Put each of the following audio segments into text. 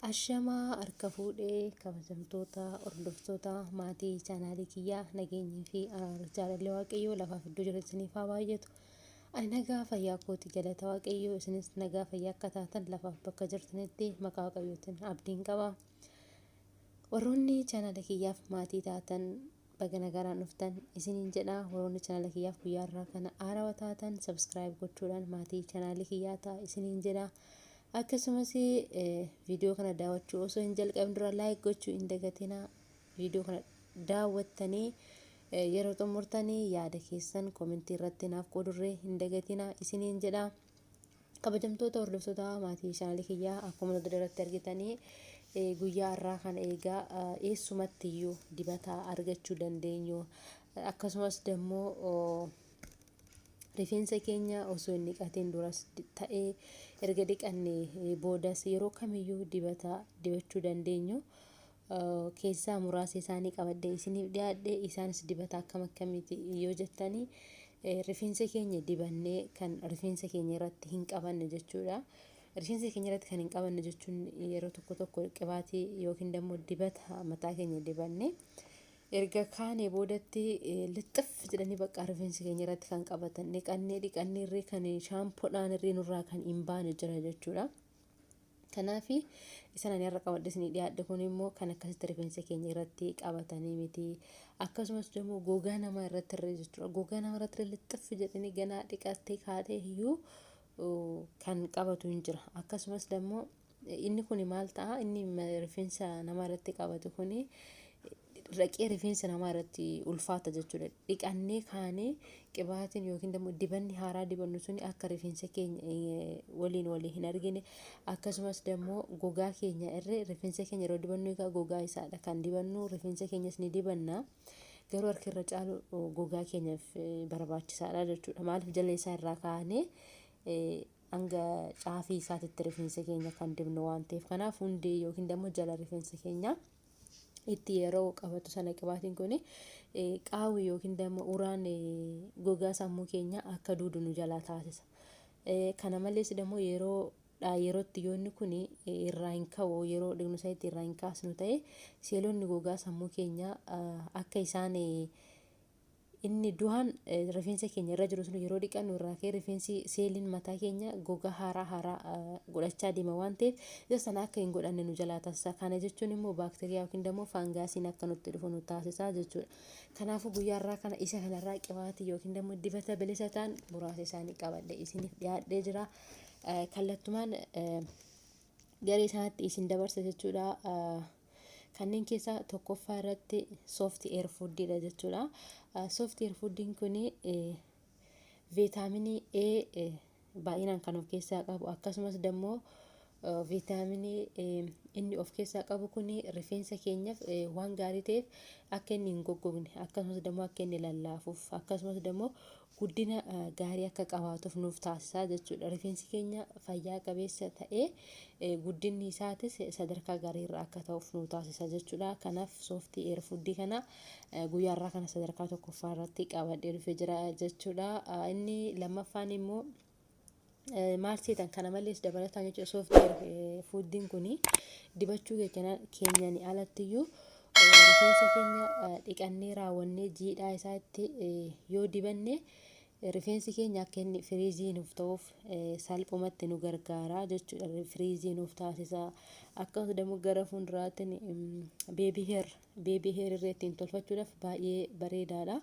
Ashamaa harka fuudhee kabajamtoota hordoftoota maatii chaanaalii kiyyaa, nageenyii fi araarri jaalalli Waaqayyoo lafaaf iddoo jirtaniif haa baay'atu. Ani nagaa fayyaa kooti, galata Waaqayyoo. Isinis nagaa fayyaa akka taatan lafaaf bakka jirtanitti maqaa Waaqayyootiin abdiin qaba. Warroonni chaanaala kiyyaaf maatii taatan baga nagaan dhuftan isiniin jedha. Warroonni chaanaala kiyyaaf guyyaa irraa kana haarawaa taatan subscribe gochuudhaan maatii chaanaalii kiyyaa ta'a isiniin jedha. Akkasumas viidiyoo kana daawwachuu osoo hin jalqabin dura like gochuu hin dagatinaa. Viidiyoo kana daawwattanii yeroo xumurtanii yaada keessan koomentii irratti naaf qoodurree hin dagatinaa isiniin jedha. Kabajamtoota hordoftoota maatii chaanaalii kiyyaa, akkuma dura irratti argitanii guyyaa har'aa kana eegaa eessumatti iyyuu dibata argachuu dandeenyu, akkasumas immoo rifeensa keenya osoo hin dhiqatiin duras ta'ee erga dhiqannee boodas yeroo kamiyyuu dibata dibachuu dandeenyu keessaa muraasa isaanii qabadhee isiniif dhiyaadhe. Isaanis dibata akkam akkamiiti yoo jettanii, rifeensa keenya dibannee kan rifeensa keenya irratti hin qabanne jechuudha. Rifeensa keenya irratti kan hin qabanne jechuun yeroo tokko tokko qibaatii yookiin immoo dibata mataa keenya dibannee erga kaanee boodatti lixxif jedhanii bakka rifeensa keenya irratti kan qabatan, dhiqannee dhiqannee irree kan shaampoodhaan irree nurraa kan hin baane jira jechuudha. Kanaaf isaan ani har'a qabadhe isinii dhiyaadhe kun immoo kan akkasitti rifeensa keenya irratti qabatanii miti. Akkasumas immoo gogaa namaa irratti irree jechuudha. Gogaa namaa irratti lixxif jedhanii ganaa dhiqattee kaatee iyyuu kan qabatu hin jira. Akkasumas immoo inni kun maal ta'a? Inni rifeensa namaa irratti qabatu kuni dhaqee rifeensa namaa irratti ulfaata jechuudha. Dhiqannee kaanee qibaatiin yookiin immoo dibanni haaraa dibannu suni akka rifeensa keenya waliin walii hin argine, akkasumas immoo gogaa keenya irree rifeensa keenya yeroo dibannu, egaa gogaa isaadha kan dibannu, rifeensa keenyas ni dibanna. Garuu harki irra caalu gogaa keenyaaf barbaachisaadha jechuudha. Maaliif, jala isaa irraa kaanee hanga caafii isaatitti rifeensa keenya kan dibnu waan ta'eef, kanaaf hundee yookiin immoo jala rifeensa keenyaa itti yeroo qabatu sana qibaatiin kun qaawwi yookiin immoo uraan gogaa sammuu keenya akka duudu nu jalaa taasisa. Kana malees immoo yeroo yerootti yoonni kun irraa hin ka'u, yeroo dhiqnu sanitti irraa hin kaasnu ta'e, seelonni gogaa sammuu keenyaa akka isaan inni du'aan rifeensa keenya irra jiru sun yeroo dhiqannu irraa ka'ee rifeensi seeliin mataa keenya gogaa haaraa haaraa godhachaa deema waan ta'eef, isa sana akka hin godhanne nu jalaa taasisa. Kana jechuun immoo baakteeriyaa yookiin immoo faangaasiin akka nutti dhufu nu taasisa jechuudha. Kanaafuu guyyaa irraa kana isa kanarraa qibaatii yookiin immoo dibata bilisa ta'an muraasa isaanii qabadhe isiniif dhiyaadhee jira. Kallattumaan garee isaatti isin dabarsa jechuudha. Kanneen keessaa tokkoffaa irratti Soft Hair Foodiidha jechuudha. Soft Hair Foodiin kun viitaaminii A baay'inaan kan of keessaa qabu, akkasumas immoo viitaaminii inni of keessaa qabu kun rifeensa keenyaaf waan gaarii ta'eef, akka inni hin goggogne, akkasumas immoo akka inni lallaafuuf, akkasumas immoo guddina gaarii akka qabaatuuf nuuf taasisaa jechuudha. Rifeensi keenya fayyaa qabeessa ta'ee guddinni isaatis sadarkaa gaarii irra akka ta'uuf nu taasisa jechuudha. Kanaaf Soft Hair Foodii kana guyyaa irraa kana sadarkaa tokkoffaa irratti qabadhee dhufee jira jechuudha. Inni lammaffaan immoo maal seetan? Kana malees dabalataan jechuudha, Soft Hair Foodiin kun dibachuu keenyaan alattiyyuu rifeensa keenya dhiqannee raawwannee jiidhaa isaatti yoo dibanne rifeensi keenya akka inni frizzy nuuf ta'uuf salphumatti nu gargaara jechuudha. Frizzy nuuf taasisa. Akkasumas immoo gara fuulduraatiin baby hair irra ittiin tolfachuudhaaf baay'ee bareedaadha.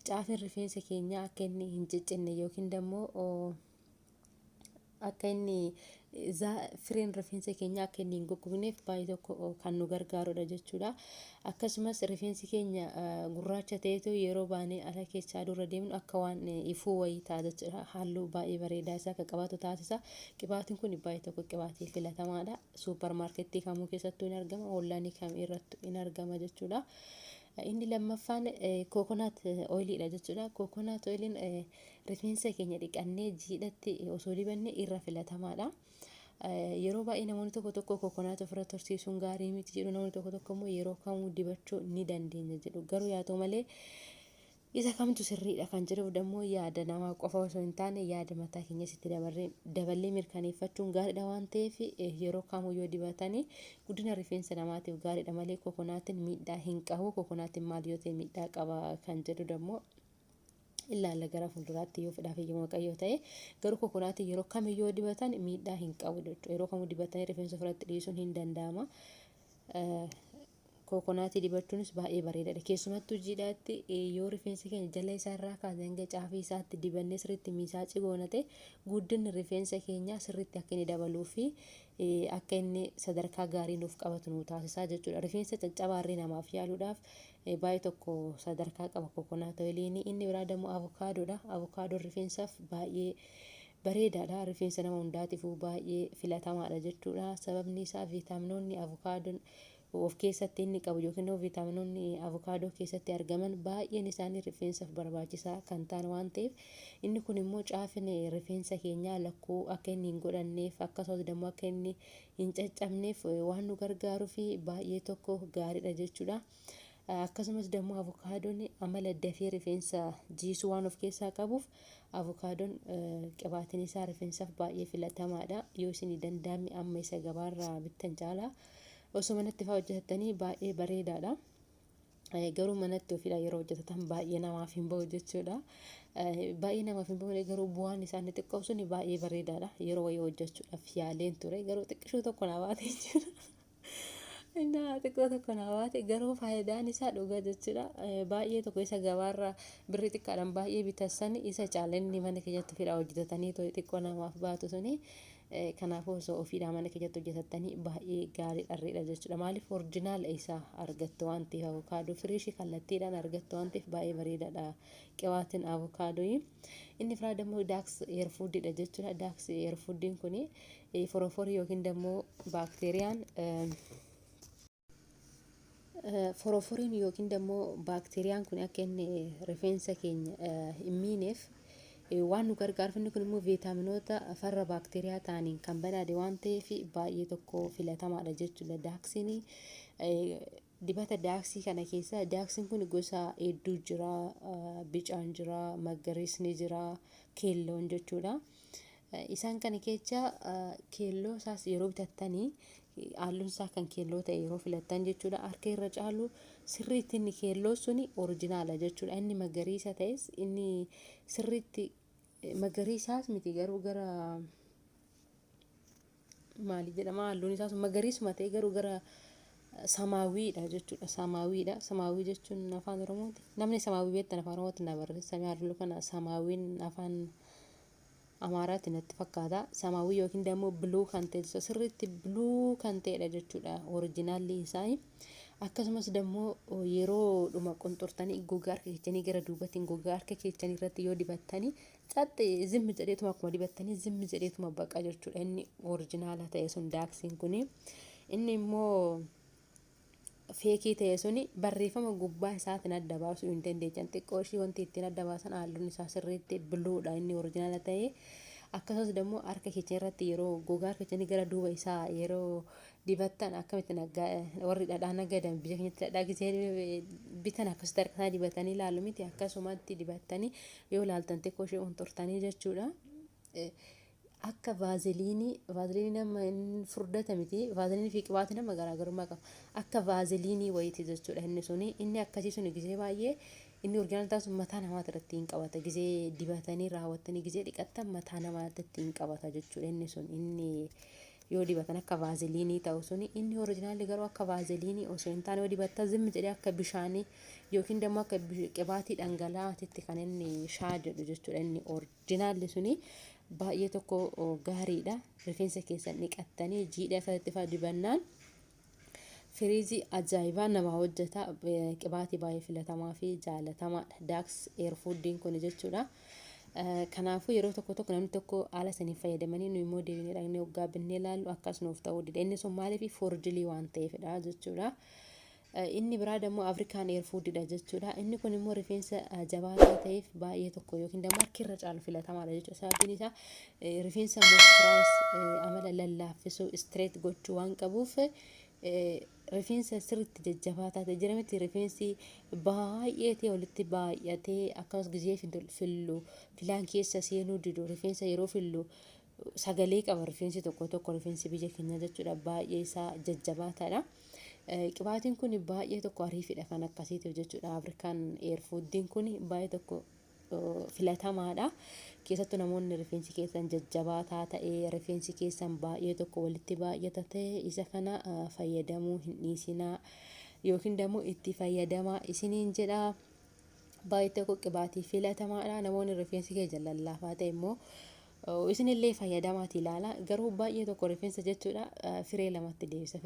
Caafiin rifeensa keenyaa akka inni hin ciccinne yookiin immoo akka inni fireen rifeensa keenyaa akka inni hin goggogneef baay'ee tokko kan nu gargaarudha jechuudha. Akkasumas rifeensi keenya gurraacha ta'etu yeroo baanee ala keessaa dura deemnu akka waan ifuu wayii ta'a jechuudha. Halluu baay'ee bareedaa isaa akka qabaatu taasisa. Qibaatiin kun baay'ee tokko qibaatii filatamaadha. Suupar maarkettii kamuu keessattuu hin argama. Onlaayinii kam irrattuu hin argama jechuudha. Inni lammaffaan coconut oiliidha jechuudha. Coconut oiliin rifeensa keenya dhiqannee jiidhatti osoo dibanne irra filatamaadha. Yeroo baay'ee namoonni tokko tokko coconut ofirra tursiisuun gaarii miti jedhu, namoonni tokko tokko immoo yeroo kamuu dibachuu ni dandeenya jedhu. Garuu yaa ta'u malee Isa kamtu sirriidha kan jedhuuf dammoo yaada namaa qofa osoo hin taane yaada mataa keenyas itti daballee mirkaneeffachuun gaariidha waan ta'eef, yeroo kamuu yoo dibatanii guddina rifeensa namaatiif gaariidha malee kokonaatiin miidhaa hin qabu. Kokonaatiin maal yoo ta'e miidhaa qaba kan jedhu dammoo ilaalla gara fuulduraatti yoo fedhaaf eeyyama Waaqayyoo ta'e. Garuu kokonaatiin yeroo kamiyyuu yoo dibatan miidhaa hin qabu jechuudha. Yeroo kamuu dibatanii rifeensa ofirratti dhiisuun hin danda'ama. Kokonaatii dibachuunis baay'ee bareedaadha. Keessumattuu jiidhaatti yoo rifeensi keenya jala isaa irraa kaasee hanga caafii isaatti dibannee sirriitti miisaa cigoona ta'e, guddinni rifeensa keenyaa sirriitti akka inni dabaluu fi akka inni sadarkaa gaarii nuuf qabatu nu taasisaa jechuudha. Rifeensa caccabaarree namaaf yaaluudhaaf baay'ee tokko sadarkaa qaba coconut oiliin. Inni biraa immoo avokaadoodha. Avokaadoon rifeensaaf baay'ee bareedaadha. Rifeensa nama hundaatiifuu baay'ee filatamaadha jechuudha. Sababni isaa viitaaminoonni avokaadoon of keessatti inni qabu yookiin immoo viitaaminoonni avokaadoo keessatti argaman baay'een isaanii rifeensaaf barbaachisaa kan ta'an waan ta'eef, inni kun immoo caafin rifeensa keenyaa lakkuu akka inni hin godhanneef, akkasumas immoo akka inni hin caccabneef waan nu gargaaruu fi baay'ee tokko gaariidha jechuudha. Akkasumas immoo avokaadoon amala dafee rifeensa jiisuu waan of keessaa qabuuf, avokaadoon qibaatiin isaa rifeensaaf baay'ee filatamaadha. Yoo isin danda'ame amma isa gabaarraa bittan caalaa osoo manatti fa'aa hojjetattanii baay'ee bareedaadha. Garuu manatti ofiidha yeroo hojjetatan baay'ee namaaf hin bahu jechuudha. Baay'ee namaaf hin bahu, garuu bu'aan isaa inni xiqqoo sun baay'ee bareedaadha. Yeroo wayii hojjechuudhaaf yaaleen ture, garuu xiqqishuu tokko naa baate jechuudha. Innaa xiqqoo tokko naa baate, garuu faayidaan isaa dhugaa jechuudha. Baay'ee tokko isa gabaarraa birrii xiqqaadhaan baay'ee bitassan isa caala inni mana keessatti ofiidhaa hojjetatanii xiqqoo namaaf baatu suni. Kanaafuu osoo ofiidhaa mana keessatti hojjetattanii baay'ee gaarii dharreedha jechuudha. Maaliif, original isaa argattu waan ta'eef, avokaadoo freshii kallattiidhaan argattu waan ta'eef baay'ee bareedaadha qibaatiin avokaadoo. Inni biraa immoo Dax hair foodiidha jechuudha. Dax hair foodiin kuni foroforii yookiin immoo baakteeriyaan, foroforiin yookiin immoo baakteeriyaan kun akka inni rifeensa keenya hin miineef waan nu gargaaruuf, inni kun immoo viitaaminoota farra baakteeriyaa ta'aniin kan badhaadhe waan ta'eef baay'ee tokko filatamaadha jechuudha. Daxiin dibata Daxii kana keessa, Daxiin kun gosa hedduu jira. Bicaan jira, magariisni jira, keelloon jechuudha. Isaan kana keessa keelloo isaas yeroo bitattanii, halluun isaa kan keelloo ta'e yeroo filattan jechuudha. Harka irra caalu sirriitti inni keelloo suni originala jechuudha. Inni magariisa ta'es, inni sirriitti magariisaas miti, garuu gara maali jedhama, halluun isaa sun magariisuma ta'e garuu gara samaawiidha jechuudha. Samaawiidha. Samaawii jechuun afaan Oromooti. Namni samaawii beektan afaan Oromootti na barreessa. Halluu kana samaawiin afaan Amaaraatti natti fakkaata. Samaawii yookiin immoo blue kan ta'e, sirriitti blue kan ta'edha jechuudha originalli isaa. Akkasumas immoo yeroo dhuma qunxurtanii gogaa harka keessanii gara duubatiin gogaa harka keessanii irratti yoo dibattanii, caxxe zimmi jedheetuma, akkuma dibattanii zimmi jedheetuma baqa jechuudha. Inni originala ta'e sun, Daxiin kuni. Inni immoo fakeii ta'e suni barreeffama gubbaa isaatiin adda baasuu hin dandeechan. Xiqqoo ishii wanti ittiin adda baasan halluun isaa sirriitti bluedha inni originala ta'e. Akkasumas immoo harka keenya irratti yeroo gogaa harka keenya gara duuba isaa yeroo dibattan, akkamitti warri dhadhaa nagadan biyya keenyatti dhadhaa gisee bitan akkasitti harka isaa dibatanii ilaalu miti, akkasumatti dibattanii yoo ilaaltan, xiqqoo ishee qunxurtanii jechuudha. Akka vaazeliinii, vaazeliinii nama inni furdata miti, vaazeliinii fi qibaatii nama garaagarummaa qaba. Akka vaazeliinii wayiiti jechuudha inni suni. Inni akkasii suni gisee baay'ee inni original taasisu mataa namaa irratti hin qabata. Gisee dibatanii raawwattanii gisee dhiqattan mataa namaa irratti hin qabata jechuudha inni sun. Inni yoo dibatan akka vaazeliinii ta'u suni, inni originalli garuu akka vaazeliinii osoo hin taane yoo dibattan zimmi jedhee akka bishaanii yookiin immoo akka qibaatii dhangala'aatitti kan inni shaa jedhu jechuudha. Inni originalli suni baay'ee tokko gaariidha. Rifeensa keessan dhiqattanii jiidha irratti fa'aa dibannaan firiizii ajaa'ibaa nama hojjeta. Qibaatii baay'ee filatamaa fi jaalatamaadha Dax hair foodiin kun jechuudha. Kanaafuu yeroo tokko tokko namni tokko haala saniin fayyadamanii, nu immoo deebinee dhaqnee waggaa binnee ilaallu akkas nuuf ta'uu dida. Inni sun maaliif, forgery waan ta'eefidha jechuudha. Inni biraa immoo African hair foodidha jechuudha. Inni kun immoo rifeensa jabaataa ta'eef baay'ee tokko yookiin immoo harki irra caalu filatamaadha jechuudha. Sababiin isaa rifeensa moisturize, amala lallaaffisuu, straight gochuu waan qabuuf. Rifeensa sirriitti jajjabaataa ta'e jira miti, rifeensi baay'ee ta'e walitti baay'atee, akkasumas gizee fillu filaan keessa seenuu didu, rifeensa yeroo fillu sagalee qaba rifeensi tokko tokko, rifeensi biyya keenyaa jechuudha, baay'ee isaa jajjabaataadha. Qibaatiin kun baay'ee tokko ariifidha kan akkasiitiif jechuudha. Afrikaan eerfuuddiin kun baay'ee tokko filatamaadha. Keessattuu namoonni rifeensi keessan jajjabaataa ta'e, rifeensi keessan baay'ee tokko walitti baay'ata ta'e, isa kana fayyadamuu hin dhiisinaa yookiin immoo itti fayyadamaa isiniin jedha. Baay'ee tokko qibaatii filatamaadha. Namoonni rifeensi keessan lallaafaa ta'e immoo isinillee fayyadamaati ilaala. Garuu baay'ee tokko rifeensa jechuudha firee lamatti deebisa.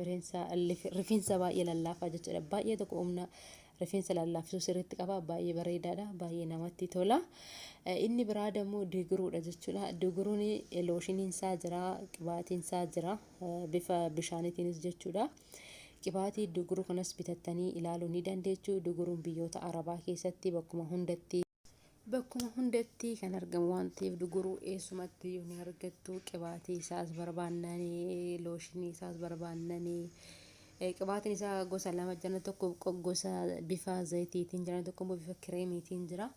Rifeensa baay'ee lallaafaa jechuudha. Baay'ee tokko humna rifeensa lallaafisuu sirriitti qaba. Baay'ee bareedaadha. Baay'ee namatti tola. Inni biraa immoo digiruudha jechuudha. Diguruun looshiniin isaa jira, qibaatiin isaa jira, bifa bishaaniitiinis jechuudha. Qibaatii diguruu kanas bitattanii ilaaluu ni dandeessu. Diguruun biyyoota Arabaa keessatti bakkuma hundatti kan argamu waan ta'eef, diguruu eessumatti iyyuu ni argattu. Qibaatii isaas barbaannanii, looshinii isaas barbaannanii. Qibaatiin isaa gosa lama jira. Tokko gosa bifa zayitiitiin jira, tokko immoo bifa kireemiitiin jira.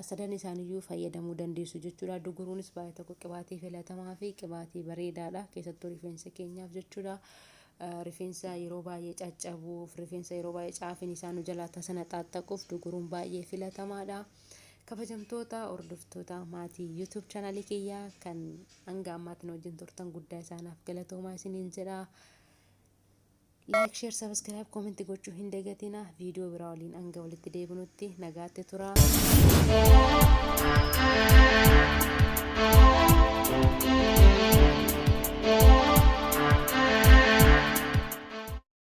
Sadan isaaniiyyuu fayyadamuu dandeessu jechuudha. Diguruunis baay'ee tokko qibaatii filatamaa fi qibaatii bareedaadha. Keessattuu rifeensa keenyaaf jechuudha. Rifeensa yeroo baay'ee caccabuuf, rifeensa yeroo baay'ee caafin isaa nu jalaa tasana xaaxxaquuf diguruun baay'ee filatamaadha. Kabajamtoota hordoftoota maatii YouTube chaanalii kiyyaa kan hanga ammaatti nu wajjin turtan, guddaa isaanaaf galatoomaa isiniin jedha. Like, share, subscribe, comment gochuu hin dagatina. Viidiyoo biraa waliin hanga walitti deebinutti nagaatti tura.